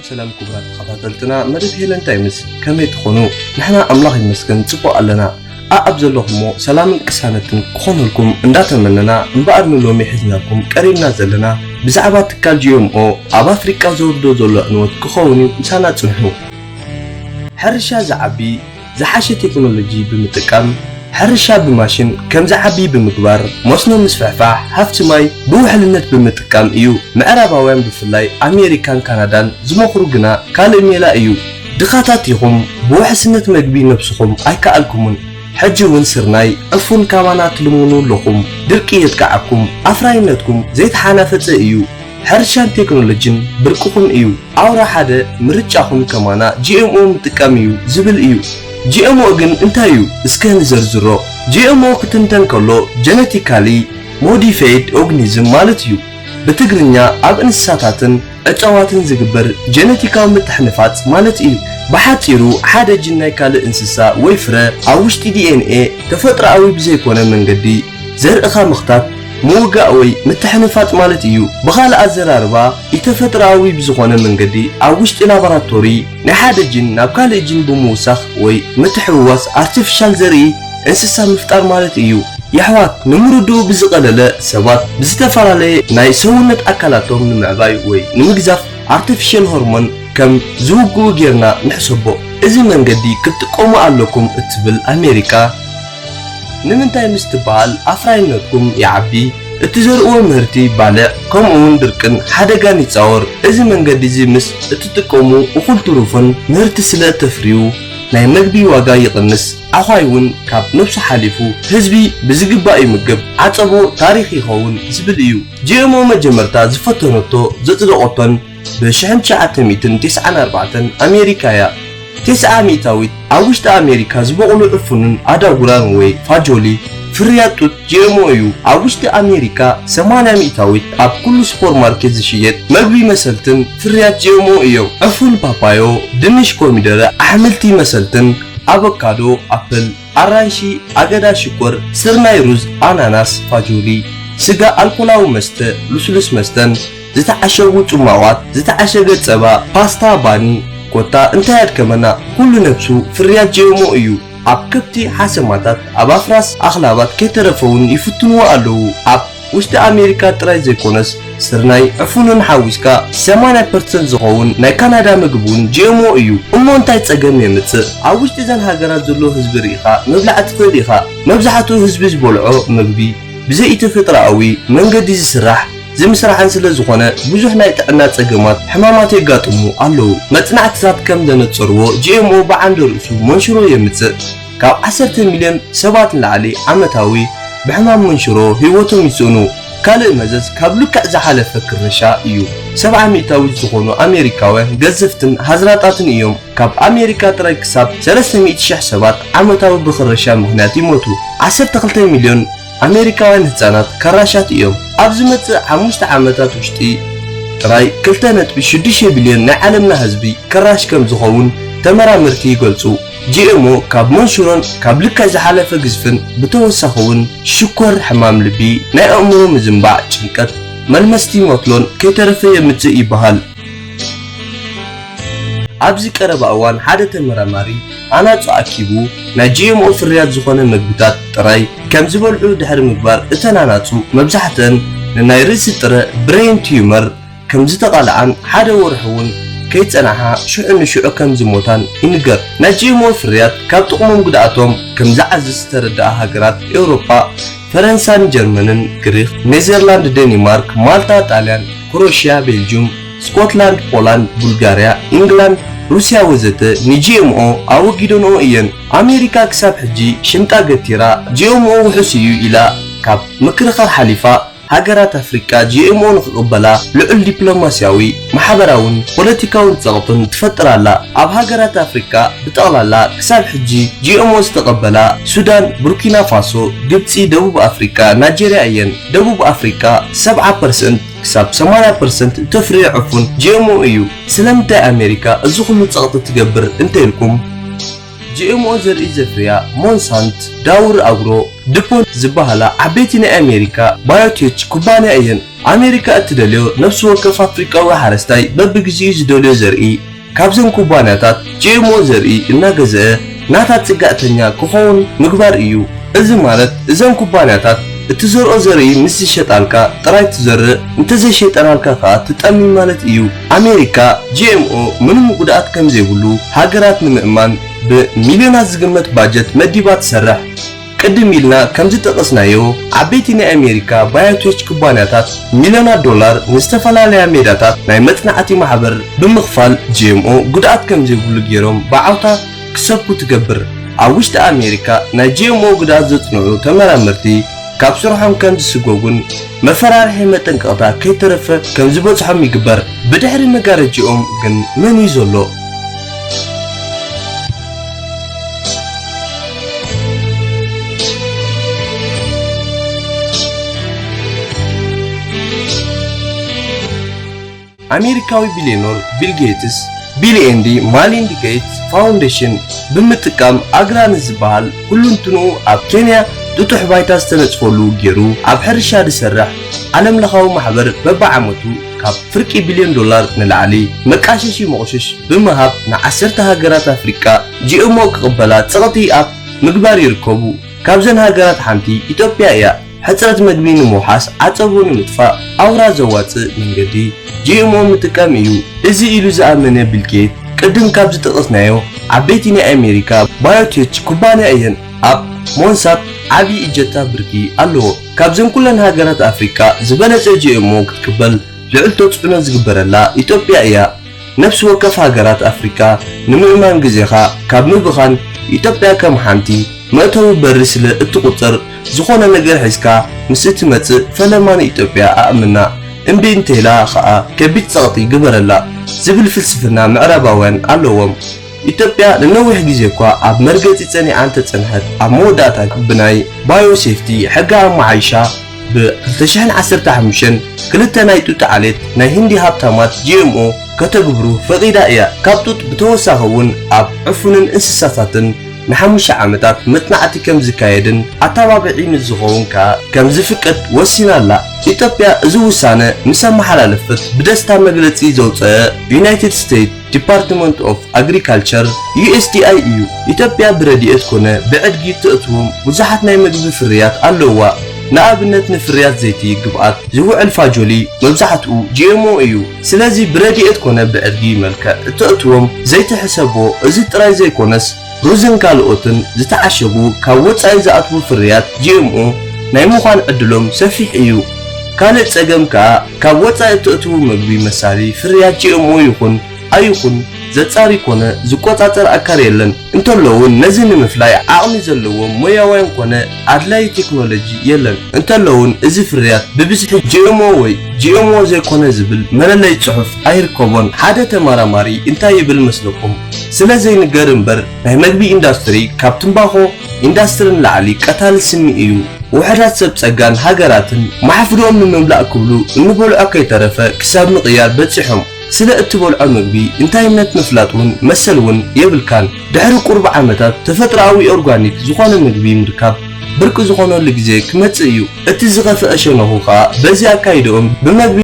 ሰላም ክቡራት ተኸታተልትና መደብ ሄለን ታይምስ፣ ከመይ ትኾኑ? ንሕና ኣምላኽ ይመስገን ጽቡቕ ኣለና። ኣኣብ ዘለኹሞ ሰላምን ቅሳነትን ክኾነልኩም እንዳተመነና፣ እምበኣር ንሎሚ ሒዝናልኩም ቀሪብና ዘለና ብዛዕባ ትካል ጂ ኤም ኦ ኣብ ኣፍሪቃ ዘውርዶ ዘሎ ዕንወት ክኸውን እዩ። ምሳና ጽንሑ። ሕርሻ ዝዓቢ ዝሓሸ ቴክኖሎጂ ብምጥቃም፣ ሕርሻ ብማሽን ከም ዝዓቢ ብምግባር፣ መስኖ ምስፍሕፋሕ፣ ሃፍቲ ማይ ብውሕልነት ብምጥቃም እዩ። ምዕራባውያን ብፍላይ ኣሜሪካን ካናዳን ዝመኽሩ ግና ካልእ ሜላ እዩ። ድኻታት ኢኹም፣ ብውሕስነት መግቢ ነብስኹም ኣይከኣልኩምን። ሕጂ እውን ስርናይ፣ ዕፉን ካባና ትልምኑ ኣለኹም። ድርቂ የጥቅዓኩም፣ ኣፍራይነትኩም ዘይተሓናፈጸ እዩ። ሕርሻን ቴክኖሎጂን ብርቅኹም እዩ። ኣውራ ሓደ ምርጫኹም ከማና ጂ ኤም ኦ ምጥቃም እዩ ዝብል እዩ። ጂ ኤም ኦ ግን እንታይ እዩ? እስከ ንዘርዝሮ። ጂ ኤም ኦ ክትንተን ከሎ ጀነቲካሊ ሞዲፋይድ ኦርጋኒዝም ማለት እዩ። ብትግርኛ ኣብ እንስሳታትን እፀዋትን ዝግበር ጀነቲካዊ ምትሕንፋፅ ማለት እዩ። ብሓፂሩ ሓደ ጂን ናይ ካልእ እንስሳ ወይ ፍረ ኣብ ውሽጢ ዲ ኤን ኤ ተፈጥሮኣዊ ብዘይኮነ መንገዲ ዘርእኻ ምኽታት፣ ምውጋእ ወይ ምትሕንፋጽ ማለት እዩ። ብኻልእ ኣዘራርባ፣ ኢተፈጥሮኣዊ ብዝኾነ መንገዲ ኣብ ውሽጢ ላቦራቶሪ ናይ ሓደ ጂን ናብ ካልእ ጂን ብምውሳኽ ወይ ምትሕውዋስ ኣርቲፊሻል ዘርኢ እንስሳ ምፍጣር ማለት እዩ። የሕዋት፣ ንምርድኡ ብዝቐለለ፣ ሰባት ብዝተፈላለየ ናይ ሰውነት ኣካላቶም ንምዕባይ ወይ ንምግዛፍ ኣርቲፊሻል ሆርሞን ከም ዝውግኡ ጌርና ንሕሰቦ። እዚ መንገዲ ክትጥቀሙ ኣለኩም እትብል ኣሜሪካ፣ ንምንታይ ምስ ትበሃል ኣፍራይነትኩም ይዓቢ፣ እትዘርእዎ ምህርቲ ባልዕ፣ ከምኡውን ድርቅን ሓደጋን ይጻወር። እዚ መንገዲ እዚ ምስ እትጥቀሙ እኹል ትሩፍን ምህርቲ ስለ እተፍርዩ ናይ መግቢ ዋጋ ይቕንስ። ኣዃይ እውን ካብ ነብሱ ሓሊፉ ህዝቢ ብዝግባእ ይምገብ። ዓጸቦ ታሪኽ ይኸውን ዝብል እዩ። ጂ ኤም ኦ መጀመርታ ዝፈተነቶ ዘጽደቐቶን ብ ሽሕን ትሽዓተ ሚእትን ተስዓን ኣርባዕተን ኣሜሪካ እያ። ተስዓ ሚእታዊት ኣብ ውሽጢ ኣሜሪካ ዝበቑሉ ዕፉንን ኣዳጉራን ወይ ፋጆሊ ፍርያት ጡጥ ጂ ኤም ኦ እዩ። ኣብ ውሽጢ ኣሜሪካ ሰማንያ ሚእታዊት ኣብ ኩሉ ሱፐርማርኬት ዝሽየጥ መግቢ መሰልትን ፍርያት ጂ ኤም ኦ እዮም። ዕፉን ፓፓዮ፣ ድንሽ፣ ኮሚደረ፣ ኣሕምልቲ መሰልትን ኣቮካዶ፣ ኣፕል፣ ኣራንሺ፣ ኣገዳ ሽኮር፣ ስርናይ፣ ሩዝ፣ ኣናናስ፣ ፋጆሊ፣ ስጋ፣ ኣልኮላዊ መስተ፣ ልስሉስ መስተን ዝተዓሸጉ ጽማዋት፣ ዝተዓሸገ ጸባ፣ ፓስታ፣ ባኒ፣ ኮታ እንታይ ኣድከመና፣ ኩሉ ነብሱ ፍርያት ጂ ኤም ኦ እዩ። ኣብ ከብቲ ሓሰማታት፣ ኣብ ኣፍራስ ኣኽላባት ከይተረፈ እውን ይፍትንዎ ኣለዉ። ኣብ ውሽጢ ኣሜሪካ ጥራይ ዘይኮነስ፣ ስርናይ፣ ዕፉንን ሓዊስካ ሰማንያ ፐርሰንት ዝኸውን ናይ ካናዳ ምግቢ እውን ጂ ኤም ኦ እዩ። እሞ እንታይ ጸገም የምጽእ? ኣብ ውሽጢ እዘን ሃገራት ዘሎ ህዝቢ ርኢኻ ምብላዕ ትኽእል ኢኻ። መብዛሕትኡ ህዝቢ ዝበልዖ ምግቢ ብዘይተፈጥሮኣዊ መንገዲ ዝስራሕ ዝምስራሕን ስለ ዝኾነ፣ ብዙሕ ናይ ጥዕና ጸገማት፣ ሕማማት የጋጥሙ ኣለዉ። መጽናዕትታት ከም ዘነጸርዎ፣ ጂ ኤም ኦ ብዓንደ ርእሱ መንሽሮ የምጽእ። ካብ ዓሰርተ ሚልዮን ሰባት ንላዕሊ ዓመታዊ ብሕማም መንሽሮ ህይወቶም ይስእኑ። ካልእ መዘዝ ካብ ልክዕ ዝሓለፈ ክርሻ እዩ። ሰብዓ ሚእታዊት ዝኾኑ ኣሜሪካውያን ገዘፍትን ሃዝራጣትን እዮም። ካብ ኣሜሪካ ጥራይ ክሳብ ሰለስተ ሚእቲ ሽሕ ሰባት ዓመታዊ ብክርሻ ምኽንያት ይሞቱ። ዓሰርተ ክልተ ሚልዮን ኣሜሪካውያን ህጻናት ከራሻት እዮም። ኣብ ዝመጽእ ሓሙሽተ ዓመታት ውሽጢ ጥራይ ክልተ ነጥቢ ሽዱሽተ ቢልዮን ናይ ዓለምና ህዝቢ ከራሽ ከም ዝኸውን ተመራመርቲ ይገልጹ። ጂ ኤም ኦ ካብ መንሽሮን ካብ ልክዕ ዝሓለፈ ግዝፍን ብተወሳኺ እውን ሽኮር፣ ሕማም ልቢ፣ ናይ ኣእምሮ ምዝንባዕ፣ ጭንቀት፣ መልመስቲ መትሎን ከይተረፈ የምጽእ ይበሃል። ኣብዚ ቀረባ እዋን ሓደ ተመራማሪ ኣናጹ ኣኪቡ ናይ ጂ ኤም ኦ ፍርያት ዝኾነ መግብታት ጥራይ ከም ዝበልዑ ድሕሪ ምግባር፣ እተን ኣናጹ መብዛሕትአን ንናይ ርእሲ ጥረ ብሬን ቲዩመር ከም ዝተቓልዓን ሓደ ወርሒ እውን ከይጸናሓ ሽዑ ንሽዑ ከም ዝሞታን ይንገር። ናይ ጂ ኤም ኦ ፍርያት ካብ ጥቕሞም ጉድኣቶም ከም ዝዓዝዝ ዝተረድኣ ሃገራት ኤውሮጳ ፈረንሳን ጀርመንን፣ ግሪኽ፣ ኔዘርላንድ፣ ዴኒማርክ፣ ማልታ፣ ጣልያን፣ ክሮሽያ፣ ቤልጁም፣ ስኮትላንድ፣ ፖላንድ፣ ቡልጋርያ፣ ኢንግላንድ፣ ሩስያ ወዘተ ን ጂ ኤም ኦ ኣወጊደንኦ እየን። ኣሜሪካ ክሳብ ሕጂ ሽምጣ ገቲራ ጂ ኤም ኦ ውሑስ እዩ ኢላ ካብ ምክርኻር ሓሊፋ፣ ሃገራት ኣፍሪቃ ጂ ኤም ኦ ንኽቕበላ ልዑል ዲፕሎማስያዊ፣ ማሕበራውን ፖለቲካውን ጸቕጥን ትፈጥር ኣላ። ኣብ ሃገራት ኣፍሪቃ ብጠቕላላ ክሳብ ሕጂ ጂ ኤም ኦ ዝተቐበላ ሱዳን፣ ቡርኪና ፋሶ፣ ግብጺ፣ ደቡብ ኣፍሪቃ፣ ናይጀርያ እየን። ደቡብ ኣፍሪቃ ሰብዓ ፐርሰንት ክሳብ ሰማንያ ፐርሰንት እተፍርዮ ዕፉን ጂ ኤም ኦ እዩ። ስለምንታይ ኣሜሪካ እዚ ኩሉ ጸቕጢ ትገብር እንተኢልኩም፣ ጂ ኤም ኦ ዘርኢ ዘፍርያ ሞንሳንት፣ ዳውር ኣግሮ፣ ዱፖንት ዝበሃላ ዓበይቲ ናይ ኣሜሪካ ባዮቴች ኩባንያ እየን። ኣሜሪካ እትደልዮ ነፍሲ ወከፍ ኣፍሪቃዊ ሓረስታይ በብግዚኡ ዝደልዮ ዘርኢ ካብዘን ኩባንያታት ጂ ኤም ኦ ዘርኢ እናገዝአ ናታ ጽጋዕተኛ ክኸውን ምግባር እዩ። እዚ ማለት እዘን ኩባንያታት እትዘርኦ ዘርኢ ምስ ዝሸጣልካ ጥራይ ትዘርእ፣ እንተዘይሸጠናልካ ከኣ ትጠሚ ማለት እዩ። ኣሜሪካ ጂ ኤም ኦ ምንም ጉድኣት ከም ዘይብሉ ሃገራት ንምእማን ብሚልዮናት ዝግመት ባጀት መዲባ ትሰርሕ። ቅድም ኢልና ከም ዝጠቐስናዮ፣ ዓበይቲ ናይ ኣሜሪካ ባዮቴች ኩባንያታት ሚልዮናት ዶላር ንዝተፈላለያ ሜዳታት ናይ መጽናዕቲ ማሕበር ብምኽፋል ጂ ኤም ኦ ጉድኣት ከም ዘይብሉ ገይሮም ብዓውታ ክሰብኩ ትገብር። ኣብ ውሽጢ ኣሜሪካ ናይ ጂ ኤም ኦ ጉድኣት ዘጽንዑ ተመራመርቲ ካብ ስርሖም ከም ዝስጎጉን መፈራርሒ መጠንቀቕታ ከይተረፈ ከም ዝበጽሖም ይግበር። ብድሕሪ መጋረጅኦም ግን መን እዩ ዘሎ? ኣሜሪካዊ ቢልዮነር ቢል ጌትስ፣ ቢል ኤንድ ማሊንድ ጌትስ ፋውንዴሽን ብምጥቃም ኣግራን ዝበሃል ኩሉንትንኡ ኣብ ኬንያ ጥጡሕ ባይታ ዝተነጽፈሉ ገይሩ ኣብ ሕርሻ ዝሰርሕ ዓለምለኻዊ ማሕበር በብዓመቱ ካብ ፍርቂ ቢልዮን ዶላር ንላዕሊ መቃሸሺ መቑሽሽ ብምሃብ ንዓሰርተ ሃገራት ኣፍሪቃ ጂ ኤም ኦ ክቕበላ ጸቕጢ ኣብ ምግባር ይርከቡ። ካብዘን ሃገራት ሓንቲ ኢትዮጵያ እያ። ሕጽረት መግቢ ንምውሓስ፣ ዓጸቦ ንምጥፋእ ኣውራ ዘዋጽእ መንገዲ ጂ ኤም ኦ ምጥቃም እዩ። እዚ ኢሉ ዝኣመነ ቢል ጌት፣ ቅድም ካብ ዝጠቐስናዮ ዓበይቲ ናይ ኣሜሪካ ባዮቴች ኩባንያ እየን። ኣብ ሞንሳት ዓቢ እጀታ ብርኪ ኣለዎ። ካብዘን ኩለን ሃገራት ኣፍሪቃ ዝበለጸ ጂ ኤም ኦ ክትቅበል ልዑል ተጽዕኖ ዝግበረላ ኢትዮጵያ እያ። ነፍሲ ወከፍ ሃገራት ኣፍሪቃ ንምእማን ግዜኻ ካብ ምብኻን፣ ኢትዮጵያ ከም ሓንቲ መእተዊ በሪ ስለ እትቑጸር፣ ዝኾነ ነገር ሒዝካ ምስ እትመጽእ ፈለማ ንኢትዮጵያ ኣእምና፣ እምቢ እንተኢላ ኸኣ ከቢድ ጸቕጢ ግበረላ ዝብል ፍልስፍና ምዕራባውያን ኣለዎም። ኢትዮጵያ ንነዊሕ ግዜ እኳ ኣብ መርገጺ ጸኒዓ እንተጸንሐት፣ ኣብ መወዳእታ ብናይ ባዮ ሴፍቲ ሕጋ ኣመሓይሻ ብ ክልተ ሽሕን ዓሰርተ ሓሙሽተን ክልተ ናይ ጡጥ ዓሌት ናይ ህንዲ ሃብታማት ጂ ኤም ኦ ከተግብሩ ፈቒዳ እያ። ካብ ጡጥ ብተወሳኺ እውን ኣብ ዕፉንን እንስሳታትን ንሓሙሽተ ዓመታት መጽናዕቲ ከም ዝካየድን ኣተባባዒ ምስ ዝኸውን ከኣ ከም ዝፍቀድ ወሲና ኣላ። ኢትዮጵያ እዚ ውሳነ ምስ ኣመሓላለፈት ብደስታ መግለጺ ዘውጸአ ዩናይትድ ስቴትስ ዲፓርትመንት ኦፍ ኣግሪካልቸር፣ ዩ ኤስ ዲ ኣይ፣ እዩ። ኢትዮጵያ ብረድኤት ኮነ ብዕድጊ እተእትዎም ብዙሓት ናይ መግቢ ፍርያት ኣለውዋ። ንኣብነት ንፍርያት ዘይቲ ግብኣት ዝውዕል ፋጆሊ መብዛሕትኡ ጂ ኤም ኦ እዩ። ስለዚ ብረድኤት ኮነ ብዕድጊ መልክዕ እተእትዎም ዘይቲ ሕሰቦ። እዚ ጥራይ ዘይኮነስ ሩዝን ካልኦትን ዝተዓሸጉ ካብ ወጻኢ ዝኣትዉ ፍርያት ጂ ኤም ኦ ናይ ምዃን ዕድሎም ሰፊሕ እዩ። ካልእ ጸገም ከኣ ካብ ወጻኢ እተእትዉ መግቢ መሳሊ ፍርያት ጂ ኤም ኦ ይኹን ኣይኹን ዘጻሪ ኮነ ዝቆጻጸር ኣካል የለን። እንተሎ እውን ነዚ ንምፍላይ ዓቕሚ ዘለዎም ሞያውያን ኮነ ኣድላዪ ቴክኖሎጂ የለን። እንተሎ እውን እዚ ፍርያት ብብዝሒ ጂ ኤም ኦ ወይ ጂ ኤም ኦ ዘይኮነ ዝብል መለለዪ ጽሑፍ ኣይርከቦን። ሓደ ተመራማሪ እንታይ ይብል መስለኩም? ስለ ዘይንገር እምበር ናይ መግቢ ኢንዳስትሪ ካብ ትምባኾ ኢንዳስትሪ ንላዕሊ ቀታሊ ስሚ እዩ። ውሑዳት ሰብ ጸጋን ሃገራትን ማሕፍርኦም ንምምላእ ክብሉ እንበልዖ ከይተረፈ ክሳብ ምቕያር በጺሖም። ስለ እትበልዖ ምግቢ እንታይነት ምፍላጥ እውን መሰል እውን የብልካን። ድሕሪ ቁሩብ ዓመታት ተፈጥሮኣዊ ኦርጋኒክ ዝኾነ ምግቢ ምርካብ ብርቂ ዝኾነሉ ግዜ ክመጽእ እዩ። እቲ ዝኸፍአ ሸነኹ ከኣ በዚ ኣካይድኦም ብመግቢ